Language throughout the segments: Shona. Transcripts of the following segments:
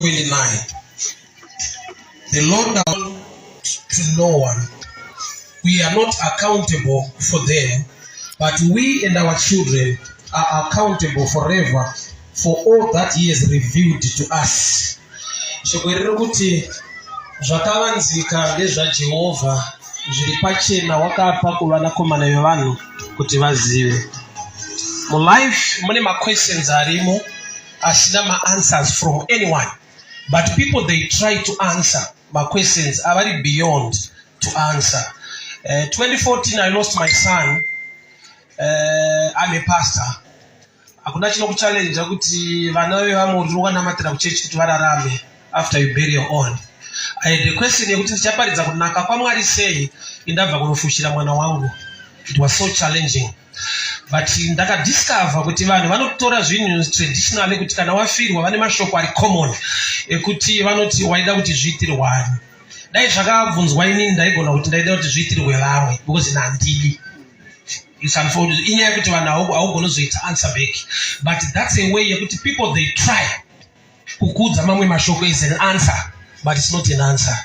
29. The Lord to no one. We are not accountable for them, but we and our children are accountable forever for all that he has revealed to us. Shoko iri riri kuti zvakavanzika ndezvaJehovha, zviri pachena wakapa kuvanakomana vevanhu kuti vazive. Mulife mune maquestions arimo asina maanswers from anyone, but people, they try to answer maquestions avari beyond to answer. 2014 I lost my son. I'm a pastor. Hakuna chinokuchallenja kuti vana vevamwe uri wakanamatira kuchechi kuti vararame after you bury your own. I had a question yekuti ndichaparidza kunaka kwaMwari sei indabva kunofushira mwana wangu. It was so challenging, but ndakadiscover kuti vanhu vanotora zvinhu traditionally, kuti kana wafirwa vane mashoko ari common ekuti vanoti waida kuti zviitirwani. Dai zvakabvunzwa inini, ndaigona kuti ndaida kuti zviitirwe vamwe because nandidi. It's unfortunate. Inyaya yekuti vanhu haugoni kuzoita answer back, but that's a way yekuti people, they try kukuudza mamwe mashoko as an answer, but it's not an answer.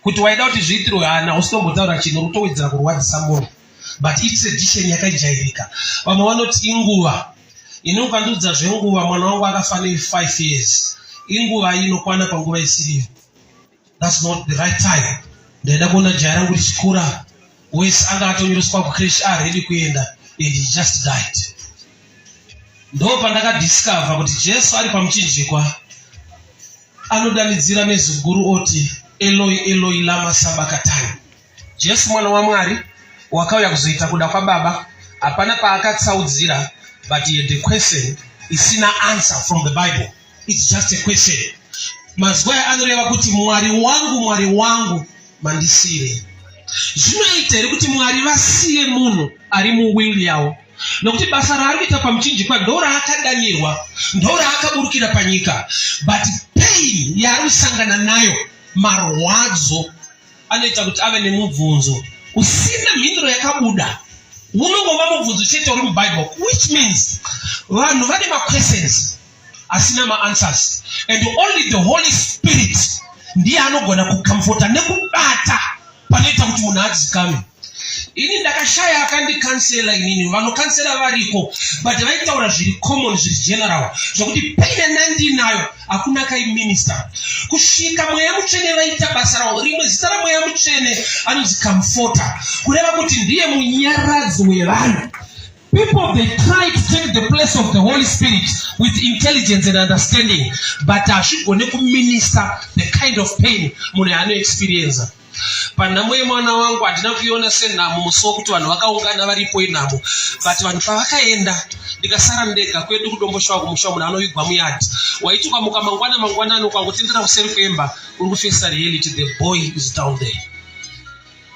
Kuti waida kuti zviitirwe hana, usitombotaura chinhu, uri kutowedzera kurwadzisa munhu, but itradition yakajairika. Vamwe vanoti inguva. Ini ukandiudza zvenguva, mwana wangu akafa ne5 years, inguva inokwana panguva isiriyo. That's not the right time. Ndaida kuona jaya rangu richikura wese, anga atonyoreswa kucreche, aready kuenda, and he just died. Ndo pandakadiscover kuti Jesu ari pamuchinjikwa anodanidzira nezwi guru oti, "Eloi, Eloi, lama sabakatani?" Jesu, mwana waMwari, wakauya kuzoita kuda kwababa, hapana paakatsaudzira, but he had a question isina answer from the Bible. It's just a question. Mazwi aya anoreva kuti, "Mwari wangu, Mwari wangu, mandisiyirei?" Zvinoita here kuti Mwari vasiye munhu ari muwill yavo? Nokuti basa raari kuita pamuchinjikwa ndo raakadanirwa, ndo raakaburukira panyika, but pain yaari kusangana nayo, marwadzo anoita kuti ave nemubvunzo usina mhinduro yakabuda. Unongova mubvunzo chete uri muBible, which means vanhu vane maquestions asina maanswers, and only the Holy Spirit ndiye anogona kucomforta nekubata panoita kuti munhu adzikame. Ini ndakashaya akandicounsela. Inini vanocounsela variko, but vaitaura zviri common, zviri general, zvokuti pain yandandinayo hakuna kaiminister kusvika Mweya Mutsvene vaita basa ravo. Rimwe zita raMweya Mutsvene anonzi Comforter, kureva kuti ndiye munyaradzi wevanhu. People, they try to take the place of the Holy Spirit with intelligence and understanding, but hazvigone kuminister the kind of pain munhu yaanoexperienza. Panhamo yemwana wangu handina kuiona senhamo musi wokuti vanhu vakaungana varipo, inhamo, but vanhu pavakaenda ndikasara ndega kwedu kuDomboshawa kumusha, munhu anovigwa muyadhi. Waiti ukamuka mangwana mangwanani, ukangotendera kuseri kwemba, uri kufesa reality, the boy is down there.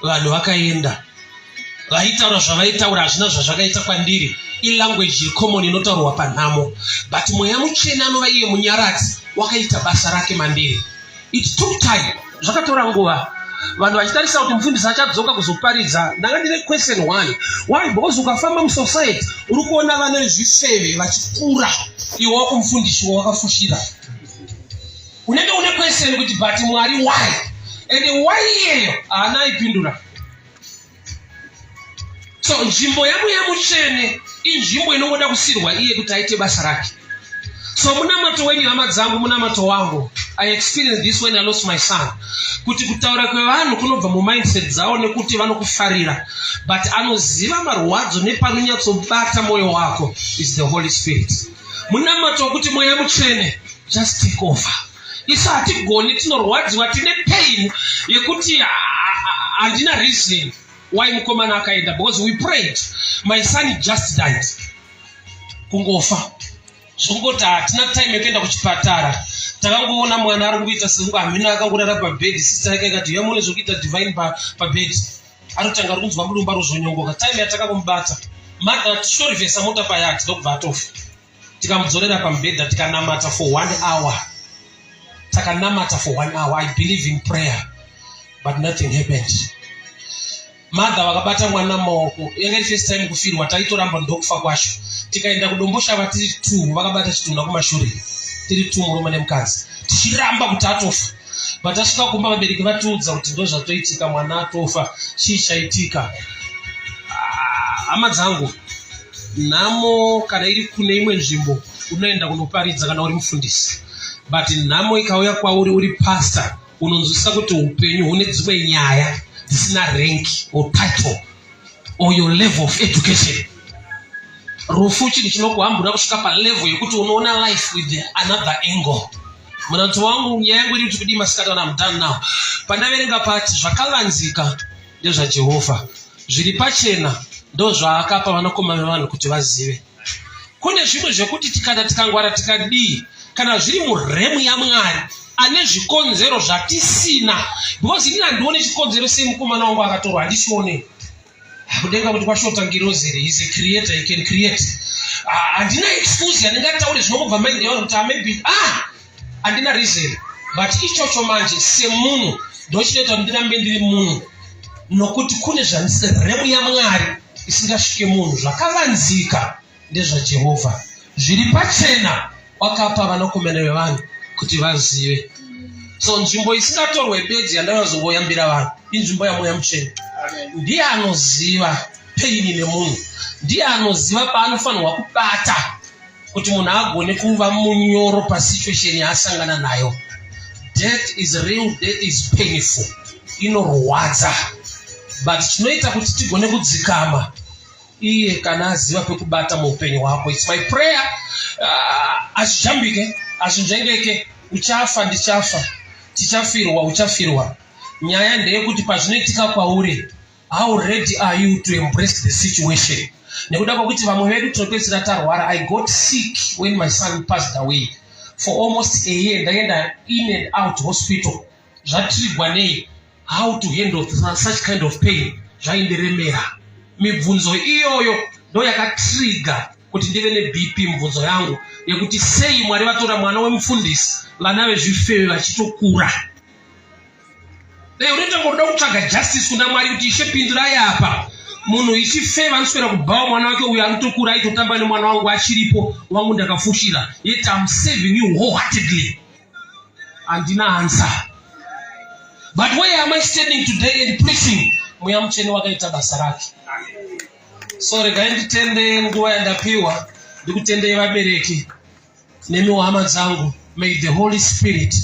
Vanhu vakaenda, vaitaura zvavaitaura, hazvina zvazvakaita kwandiri. Ilanguage yecommon inotaurwa panhamo, but Mweya Mutsvene anova iye munyaradzi wakaita basa rake mandiri. It took time, zvakatora nguva, vanhu vachitarisa kuti mufundisi achadzoka kuzoparidza. Ndanga ndine question one. Why? Because ukafamba musociety uri kuona vana vezvifeve vachikura, iwe wakumufundisi wawakafushira, unenge une question kuti, but Mwari, why? And why iyeyo haana aipindura. So nzvimbo yaMweya Mutsvene inzvimbo inongoda kusirwa iye kuti aite basa rake. So munamato wenyu, hama dzangu, munamato wangu, I experienced this when I lost my son, kuti kutaura kwevanhu kunobva mumindset dzavo nekuti vanokufarira, but anoziva marwadzo nepanonyatsobata mwoyo wako is the Holy Spirit. Munamato wekuti Mweya Mutsvene, just take over. Isu hatigoni, tinorwadziwa, tine pain yekuti handina reason why mukomana akaenda, because we prayed. My son just died, kungofa zvongoti hatina time yekuenda kuchipatara. Takangoona mwana ari kuita sekunge hamina, akangorara pabhedhi. Sister yake ikati, "Yamune zvokuita divine pabhedhi." Arotanga ari kunzwa mudumba rozvonyongoka. Time yatakamubata mother tichitorivhesa mota payadhi, ndokubva atofa. Tikamudzorera pamubhedha, tikanamata for one hour. Takanamata for one hour. I believe in prayer, but nothing happened. Mother vakabata mwana mumaoko. Yanga iri first time kufirwa, taitoramba ndokufa kwacho. Tikaenda kuDomboshava tiri two, vakabata chitunha kumashure, tiri two, murume nemukadzi. Tichiramba kuti atofa. But tasvika kumba vabereki vatiudza kuti ndozvatoitika mwana atofa. Chii chaitika? Ah, hama dzangu, nhamo kana iri kune imwe nzvimbo unoenda kunoparidza kana uri mufundisi. But nhamo ikauya kwauri uri pastor unonzwisisa kuti upenyu hune dzimwe nyaya dzisina rank or title or your level of education rufu chinhu chinokuhambura kusvika palevel yekuti unoona life with another angle munanzi wangu nyaya yangu iri kuti kudii masikati ana am done now pandaverenga pati zvakavanzika ndezvajehovha zviri pachena ndozvaakapa vanakoma vevanhu kuti vazive kune zvimwe zvekuti kana tikangwara tikadii kana zviri muremu yamwari ane zvikonzero zvatisina because inini handione chikonzero sei mukomana wangu akatorwa handichione kudenga kuti kwashota ngirozi here is a creator he can create ah, handina excuse yandingataure zvinongobva mind yavanhu kuti ah, maybe ah handina reason but ichocho manje semunhu ndochinoita kuti ndirambe ndiri munhu nokuti kune zvandiremu yamwari isingasvike munhu zvakavanzika ndezvajehovha zviri pachena wakapa vanakomana vevanhu kuti vazive so nzvimbo isingatorwe bedzi yandakazongoyambira vanhu inzvimbo yamweya mutsvene ndiye anoziva peini nemunhu ndiye anoziva paanofanirwa kubata kuti munhu agone kuva munyoro pasituation yaasangana nayo death is real death is painful inorwadza but chinoita kuti tigone kudzikama iye kana aziva pekubata muupenyu hwako its my prayer uh, azvijambike azvinzvengeke uchafa ndichafa tichafirwa uchafirwa nyaya ndeyekuti pazvinoitika kwauri how ready are you to embrace the situation nekuda kwekuti vamwe vedu tinopedzisira tarwara i got sick when my son passed away for almost a year ndaenda in and out hospital zvatrigwa nei how to handle such kind of pain zvaindiremera mibvunzo iyoyo ndo yakatriga kuti ndive nebp mibvunzo yangu yekuti sei mwari vatora mwana wemufundisi vana vezvifeve vachitokura dai unoita ngoda kutsvaga justice kuna mwari kuti ishe pindurai apa munhu ichifeva anoswera kubhawa mwana wake uyo anotokura aitotamba nemwana wangu achiripo wangu ndakafushira yet am saving you wholeheartedly handina answer but where am i standing today and preaching mweya mutsvene wakaita basa rake so regai nditende nguva yandapiwa ndikutendei vabereki nemiwo hama dzangu may the holy spirit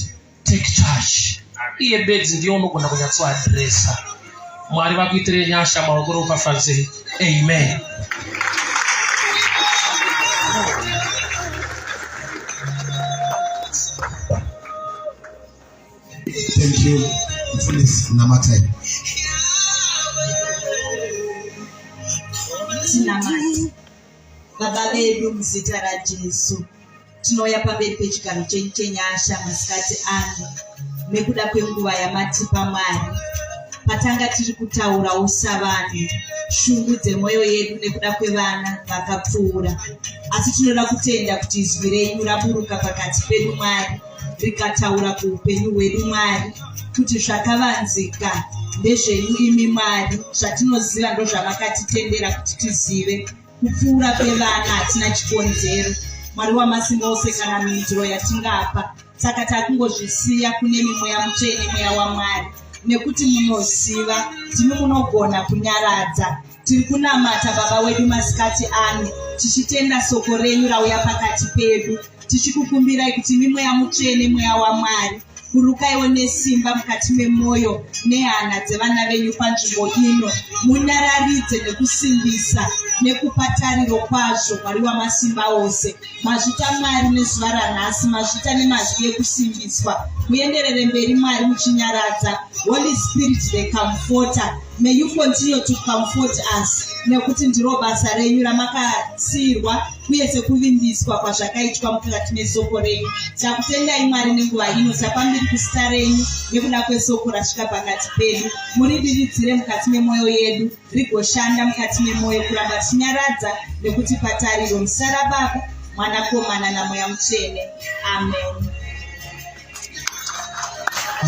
take charge iye bedzi ndiye unogona kunyatsoadresa mwari vakuitire nyasha maoko ropafadzei amen Thank you. Mfundisi namatai. Tinamate. Baba vedu muzita raJesu. Tinouya pamberi pechigaro chenyu chenyasha masikati ano nekuda kwenguva yamatipa Mwari. Patanga tiri kutaurawo savanhu shungu dzemwoyo yedu nekuda kwevana vakapfuura. Asi tinoda kutenda kuti izwi renyu raburuka pakati pedu Mwari rikataura kuupenyu hwedu Mwari kuti zvakavanzika ndezvenyu imi Mwari zvatinoziva ndozvamakatitendera kuti tizive kupfuura kwevana hatina chikonzero mwari wamasimba ose kana mhinduro yatingapa saka takungozvisiya kune mimweya mutsvene mweya wamwari nekuti munoziva ndimi munogona kunyaradza tiri kunamata baba wedu masikati ano tichitenda soko renyu rauya pakati pedu tichikukumbirai kuti imi mweya mutsvene mweya wamwari Burukaiwo nesimba mukati memwoyo nehana dzevana venyu panzvimbo ino, munyararidze nekusimbisa nekupa tariro kwazvo, Mwari wamasimba ose. Mazvita Mwari nezuva ranhasi, mazvita nemazwi ekusimbiswa. Muenderere mberi Mwari muchinyaradza. Holy Spirit the comforter, may you continue to comfort us nekuti ndiro basa renyu ramakasiirwa uye sekuvimbiswa kwazvakaitwa mukati mesoko renyu takutendai mwari nenguva ino tapambiri kuzita renyu nekuda kwesoko rasvika pakati pedu muridiridzire mukati memwoyo yedu rigoshanda mukati memwoyo kuramba tichinyaradza nekutipa tariro muzita rababa mwanakomana namweya mutsvene amen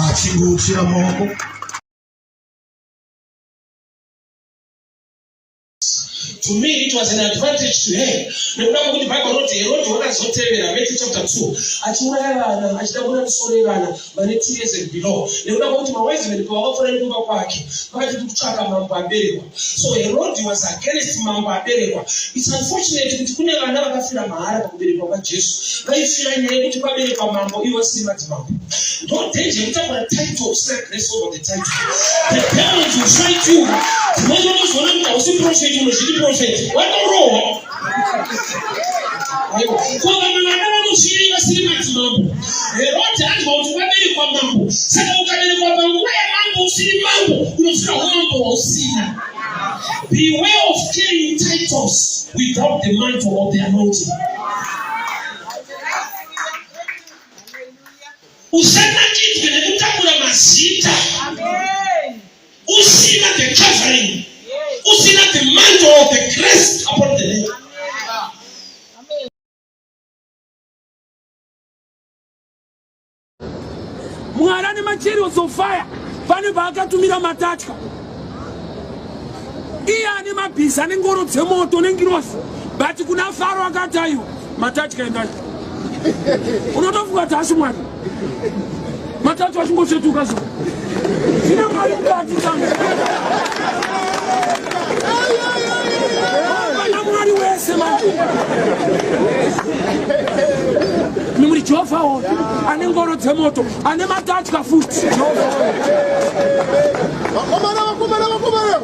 Achinguchira maoko. To me it was an advantage to her nekuda kwekuti Bible rinoti Herodi wakazotevera Matthew chapter 2 achiuraya vana achida kuona misoro yevana vane 2 years and below nekuda kwekuti mawise men pavakapfuura nekumba kwake vakati tikutsvaka mambo aberekwa. So Herodi was against mambo aberekwa. It's unfortunate kuti kune vana vakafira mahara pakuberekwa kwaJesu vaifira nyaya yekuti kwaberekwa mambo ivo vasiri madzimambo. Ndo danger yekutakura title usina grace over the title. The devils will fight you. Dzimwe unozoona kuti hausi prophet unozviti prophet. Watorohwa. Aiwa. Ko vamwe vana vanofirei vasiri madzimambo? Herodi anzwa kuti kwaberekwa mambo. Saka ukaberekwa panguva yamambo usiri mambo, unofira umambo hwausina. Beware of carrying titles without the mantle of the anointing. Usanakidzwe nekutakura mazita usina the covering, usina the mantle of the grace upon the name. Mwari ane machariots of fire pane paakatumira matatya. Iye ane mabhiza nengoro dzemoto nengirozi, but kuna Faro akati aiwa matatya endai. Unotofunga kuti asi Mwari matatya achingosvetuka so zvine Mwari mukati tanga pana Mwari wese manje muri Jehovha wo ane ngoro dzemoto ane matatya futi. Vakomana, vakomana, vakomana.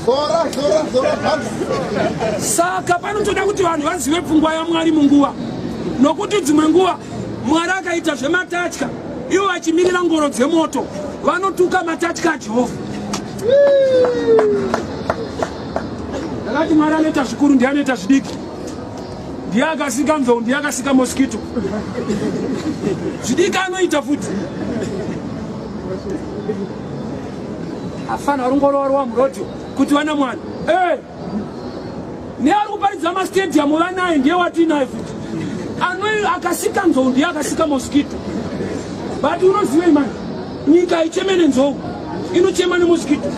Zora, zora, zora, bhanda. Saka panotoda kuti vanhu vazive pfungwa yaMwari munguva, nokuti dzimwe nguva Mwari akaita zvematatya ivo vachimirira ngoro dzemoto vanotuka matatya aJehovha. Ndakati Mwari anoita zvikuru ndiye anoita zvidiki. Ndiye akasika nzou, ndiye akasika mosquito. Zvidiki anoita futi. Afana varongororwa murodhi kuti vana mwana. Eh! Neari kuparidza mastadium vanaye ndiye watiinaye futi. Anoyo akasika nzou ndiye akasika mosquito. But unoziva imani, nyika haicheme nenzou, inochema nemosquito.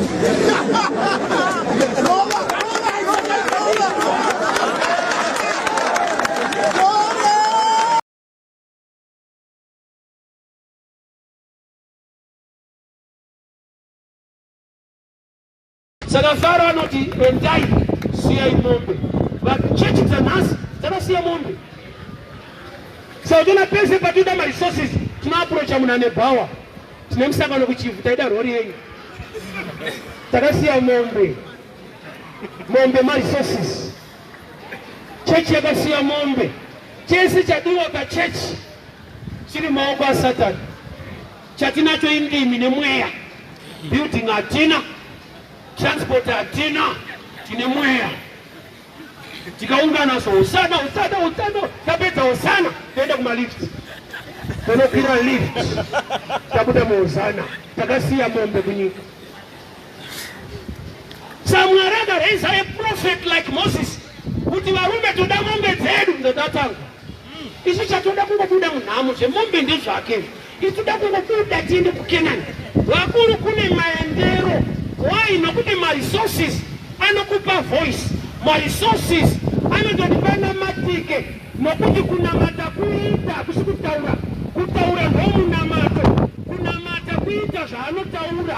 Saka Faro anoti endai siyai mombe. Vachechi dzanhasi dzakasiya mombe. Saka tona pese patinoda maresources tinoaprocha munhu ane bhawa. Tine musangano kuChivhu taida rori yenyu. Takasiya mombe. Mombe maresources. Chechi yakasiya mombe. Chese chadiwa pachechi chiri maoko aSatani. Chatinacho indimi nemweya. Building hatina, transport hatina, tine mweya. Tikaungana so usana usana usana, tapedza usana toenda kumalift, tonokwira lift, tabuda muusana, takasiya mombe kunyika. Samwari akaraisa a prophet like Moses kuti varume toda mombe dzedu ndodatanga isu chatoda kungobuda munhamo zvemombe ndezvake isu toda kungobuda tiende kukenani vakuru kune maendero why nokuti maresources anokupa voice maresources anototi panamatike nokuti kunamata kuita hakusi kutaura kutaura ndomunamato kunamata kuita zvaanotaura.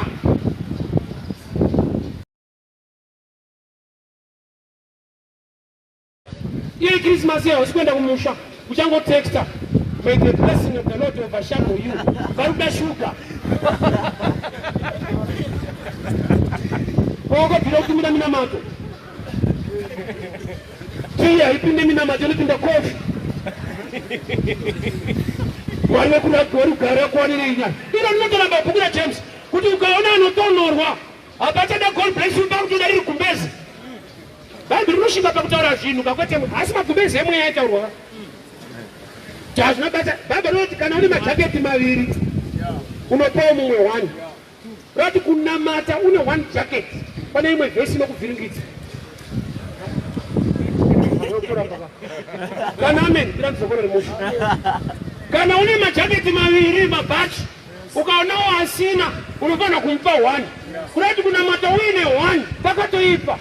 Iye Christmas hausi kuenda kumusha, uchangotexta may the blessing of the Lord overshadow you. Vari kuda shuga. Wakabvira kutumira minamato. Tii haipinde minamato inopinda kofi. Mwari wekurugare akuwanirei nyaya. Iro rinotoramba bhuku raJames kuti ukaona anotonorwa hapachada God bless you pakutoda riri gumbezi. Bhaibheri rinosvika pakutaura zvinhu kakwete asi magumbezi emweya aitaurwa. Chazvina basa. Bhaibheri rinoti kana une majaketi maviri unopawo mumwe one. Rati kunamata une one jacket pane imwe vhesi inokuvhiringidza. Kana amen, ndira remusha. Kana une majaketi maviri mabhachi ukaonawo asina unofanira kumupa one. Kurati kunamata uine one kwakatoipa.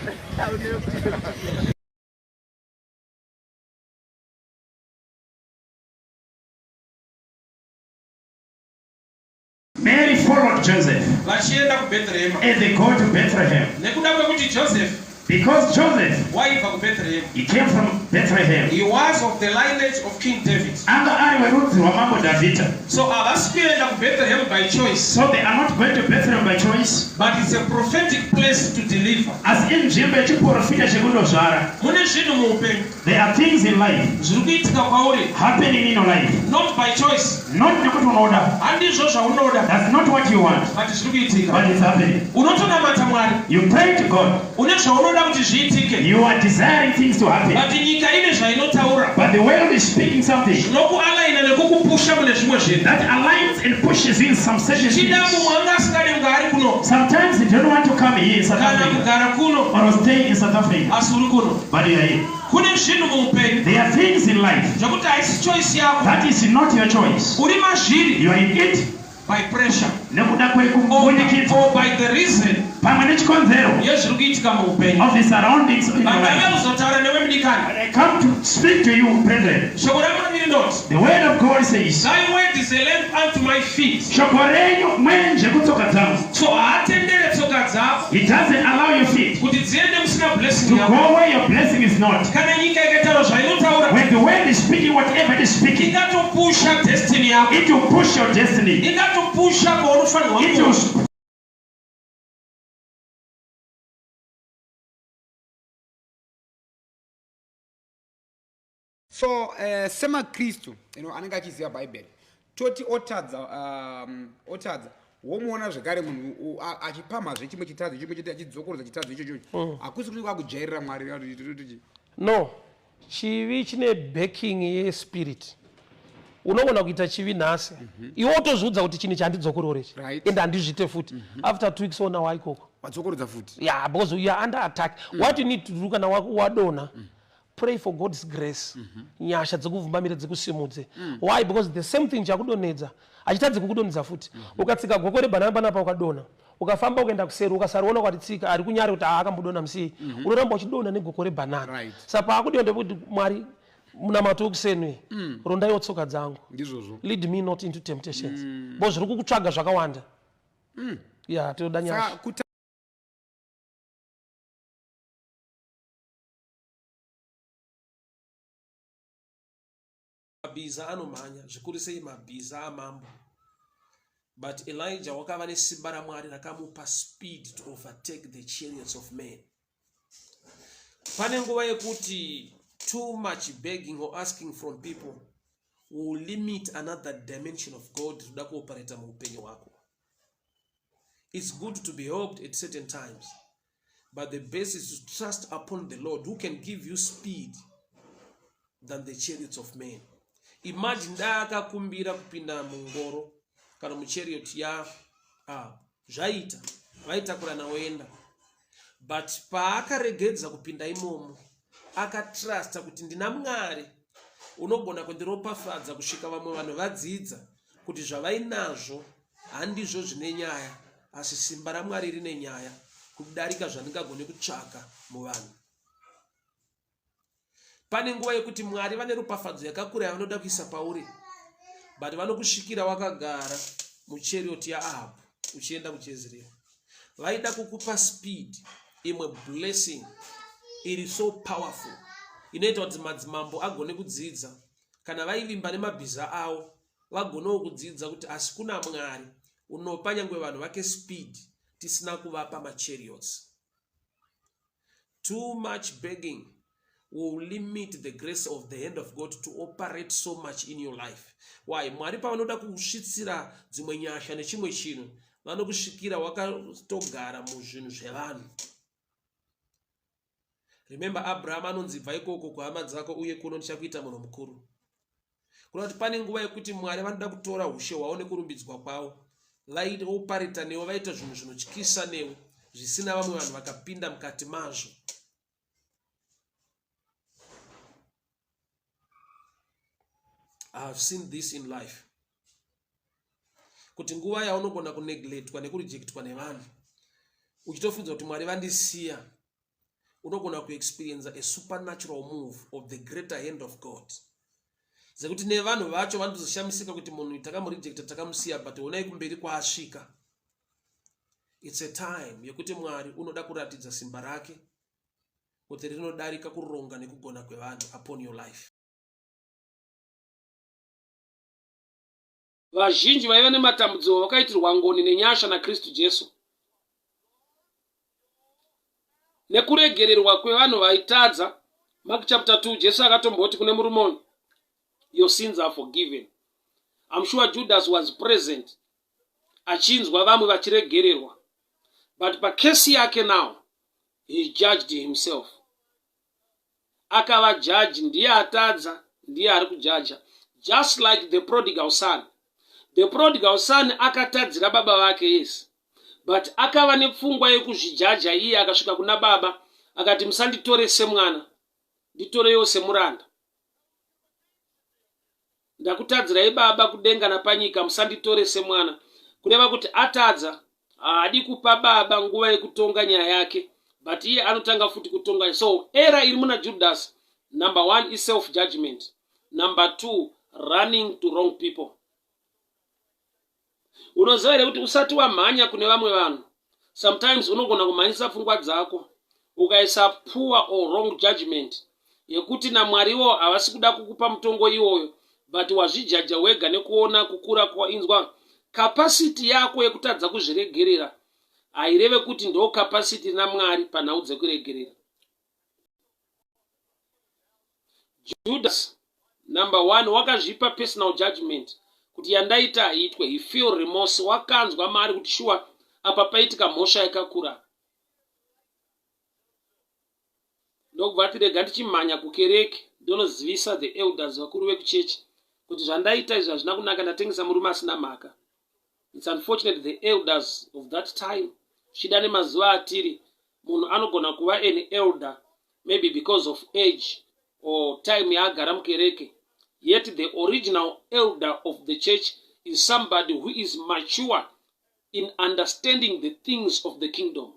Mary followed Joseph. Vachienda kuBethlehema. As they go to Bethlehem. Nekuda kwekuti Joseph Because Joseph waibva kuBethlehem. He came from Bethlehem. He was of the lineage of King David. Anga ari werudzi rwamambo Dhavhidha. So havasi kuenda kuBethlehem by choice. So they are not going to Bethlehem by choice. But it's a prophetic place to deliver. Asi inzvimbo yechiprofita chekundozvara. Mune zvinhu muupenyu. There are things in life. Zviri kuitika kwauri. Happening in your life. Not by choice. Not nekuti unoda. Handizvo zvaunoda. That's not what you want. But zviri kuitika. But it's happening. Unotonamata Mwari. You pray to God. Une zvaunoda kuti zviitike. You are desiring things to happen. But nyika ine zvainotaura. But the world is speaking something. Zvinokualaina nekukupusha mune zvimwe zvinhu. That aligns and pushes you in some certain things. Zvichida mumwe anga asingadi kunge ari kuno. Sometimes you don't want to come here in South Kana Africa. kugara kuno. Or stay in South Africa. Asi uri kuno. But you are here. Kune zvinhu muupenyu. There are things in life. Zvekuti haisi choice yako. That is not your choice. Uri mazviri. You are in it. By pressure. Nekuda kwekumbunyikidzwa. Or by the reason. Pamwe nechikonzero. Yezviri kuitika muupenyu. Of the surroundings in your life. Vandauya kuzotaura newe mudikani. But I come to speak to you brethren. Shoko raMwari rinoti. The word of God says. Thy word is a lamp unto my feet. Shoko renyu mwenje kutsoka dzangu. So haatendere tsoka dzako. He doesn't allow your feet. Kuti dziende musina blessing To go where your blessing is not. Kana nyika ikataura zvainotaura. When the world is speaking whatever it is speaking. Ingatopusha destiny yako. It will push your destiny. Ingatopusha kwaunofanirwa It will So uh, semaKristu you know, anenge achiziva Bhaibheri toti otadza um, otadza womuona zvekare munhu achipamhazve chimwe chitadzo chimwe chete achidzokorodza chitadzo ichocho mm. hakusi kuti kwakujairira mwari no chivi chine backing yespirit unogona kuita chivi nhasi mm -hmm. iwe wotozviudza kuti chinhu chandidzokorore ichi right. and handizviite futi mm -hmm. after two weeks ona waikoko wadzokorodza futi yeah because you are under attack mm. what you need to do kana wadona mm. pray for god's grace mm -hmm. nyasha dzekuvhumbamira dzekusimudze mm. why because the same thing chakudonhedza hachitadzi kukudonhedza futi mm -hmm. ukatsika goko rebhanana panapa ukadonha ukafamba ukaenda kuseri ukasariona ukati tsika ari kunyari kuti aakambodonha musii mm -hmm. unoramba uchidonha negoko rebhanana right. sa paakudiwa ndekuti mwari munamato wekuseni mm. rondaiwo tsoka dzangu ndizvozvo lead me not into temptations mm. bo zviri kukutsvaga zvakawanda mm. ya tinoda nyasha Mabhiza anomhanya, zvikuru sei mabhiza amambo. But Elijah wakava nesimba raMwari rakamupa speed to overtake the chariots of men. Pane nguva yekuti too much begging or asking from people will limit another dimension of God kuda kuoperata muupenyu hwako. It's good to be helped at certain times. But the best is to trust upon the Lord who can give you speed than the chariots of men. Imagine dai akakumbira kupinda mungoro kana muchariot ya ah, zvaita vaitakurana voenda but paakaregedza kupinda imomo akatrusta kuti ndina Mwari unogona kundiropafadza kusvika vamwe vanhu vadzidza kuti zvavainazvo handizvo zvine nyaya asi simba ramwari rine nyaya kudarika zvandingagone kutsvaka muvanhu pane nguva yekuti mwari vane ropafadzo yakakura yavanoda kuisa pauri but vanokusvikira wakagara mucherioti yaahabhu uchienda kuJezreeri vaida kukupa speed imwe blessing iri so powerful inoita kuti madzimambo agone kudzidza kana vaivimba nemabhiza avo vagonewo kudzidza kuti asi kuna mwari unopa nyangwe vanhu vake speed tisina kuvapa machariots too much begging will limit the grace of the hand of god to operate so much in your life why mwari pavanoda kusvitsira dzimwe nyasha nechimwe chinhu vanokusvikira wakatogara muzvinhu zvevanhu Remember Abraham anonzi bva ikoko kuhama dzako uye kuno ndichakuita munhu mukuru. Kureva kuti pane nguva yekuti Mwari vanoda kutora ushe hwavo nekurumbidzwa kwavo. Vaiopareta newe vaita zvinhu zvinotyisa newe zvisina vamwe vanhu vakapinda mukati mazvo. I have seen this in life. Kuti nguva yaunogona kuneglectwa nekurejectwa nevanhu. Uchitofunza kuti Mwari vandisiya, unogona kuexperienca a supernatural move of the greater hand of God, zekuti nevanhu vacho vanotozoshamisika kuti munhu takamurejecta, takamusiya, but onai kumberi kwaasvika. It's a time yekuti Mwari unoda kuratidza simba rake kuti rinodarika kuronga nekugona kwevanhu upon your life. Vazhinji vaiva nematambudziko vakaitirwa ngoni nenyasha naKristu Jesu. Nekuregererwa kwevanhu vaitadza, Mark chapter 2, Jesu akatomboti kune murume uyu, "Your sins are forgiven." I'm sure Judas was present achinzwa vamwe vachiregererwa, but pacase yake now he judged himself, akava judge. Ndiye atadza, ndiye ari kujaja, just like the prodigal son. The prodigal son akatadzira baba vake, yes, but akava nepfungwa yekuzvijaja iye. Akasvika kuna baba akati, "Musanditore semwana, nditorewo semuranda. Ndakutadzirai baba, kudenga napanyika. Musanditore semwana." Kureva kuti atadza, haadi kupa baba nguva yekutonga nyaya yake, but iye anotanga futi kutonga. So error iri muna Judas, number one is self judgment, number two, running to wrong people. Unoziva here kuti usati wamhanya kune vamwe vanhu, sometimes unogona kumhanyisa pfungwa dzako, ukaisa poor or wrong judgment yekuti naMwariwo havasi kuda kukupa mutongo iwoyo, but wazvijaja wega nekuona kukura kwainzwa. Capacity yako yekutadza kuzviregerera haireve kuti ndo capacity naMwari panhau dzekuregerera. Judas, number one, wakazvipa personal judgment kuti yandaita haiitwe. He feel remorse, wakanzwa mari kuti shuwa apa paitika mhosva yakakura, ndokubva ati, "Rega ndichimhanya kukereke ndonozivisa the elders, vakuru vekuchechi, kuti zvandaita izvi hazvina kunaka. Ndatengesa murume asina mhaka." It's unfortunate, the elders of that time, zvichida nemazuva atiri, munhu anogona kuva an elder maybe because of age or time yaagara mukereke, yet the original elder of the church is somebody who is mature in understanding the things of the kingdom.